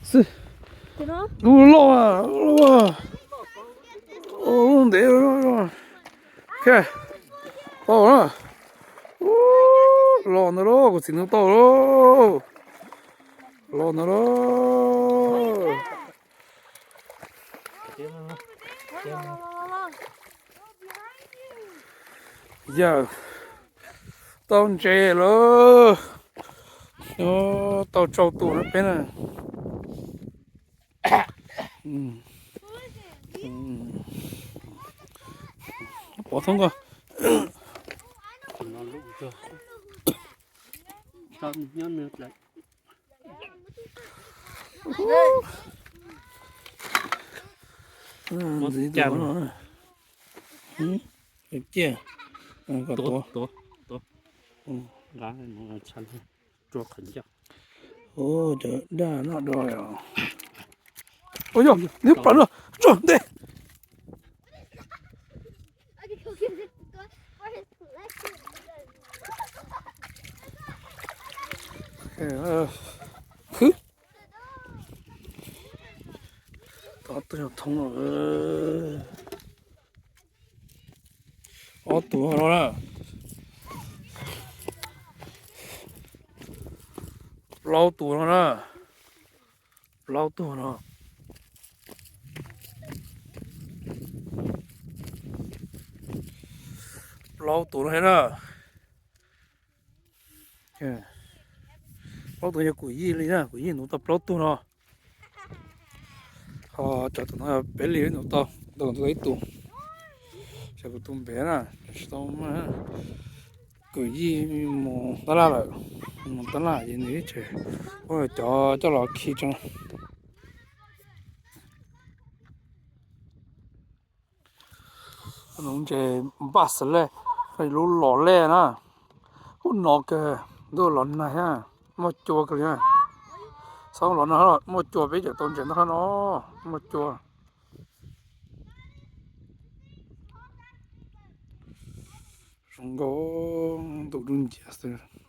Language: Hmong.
Xwb. Lub loj, lub loj, lub ntev. Tau na. Los ntawd lauj, kuv txiv ntoo tau lauj. Los ntawd lauj. Yawg, tau ntses lawm. Tau tsau tus na peb na. Pov thoob ko. Ntxiv tus no. Ciaj. Kom tuav. Nqa, cov daj noj do. Ua yog nws plam no, tso ntej. Khwb. Tau twb yog thoob. Ob tug no na. Plaub tug no na. Plaub tug no. Plaub tug no thiab na. Plaub tug yog kuv yij li na, kuv yij nuv tau plaub tug no. Ho cov tom no peb li nuv tau, ntau ntau ib tug. Ces kuv tus npem na, tsis tau, kuv yij mus tab laj lawm, mus tab laj ces nws ib txhis ua cov coj los khi tso. Nuv ntses npaj xav lej, lub los lej na, ub no kawg, ntuj los nag thiab, muaj cua kawg li. Txhob los nag, muaj cua peb cawm tau ntses ntaj no, muaj cua. Zoo nkauj ntuj dub nciab xwb.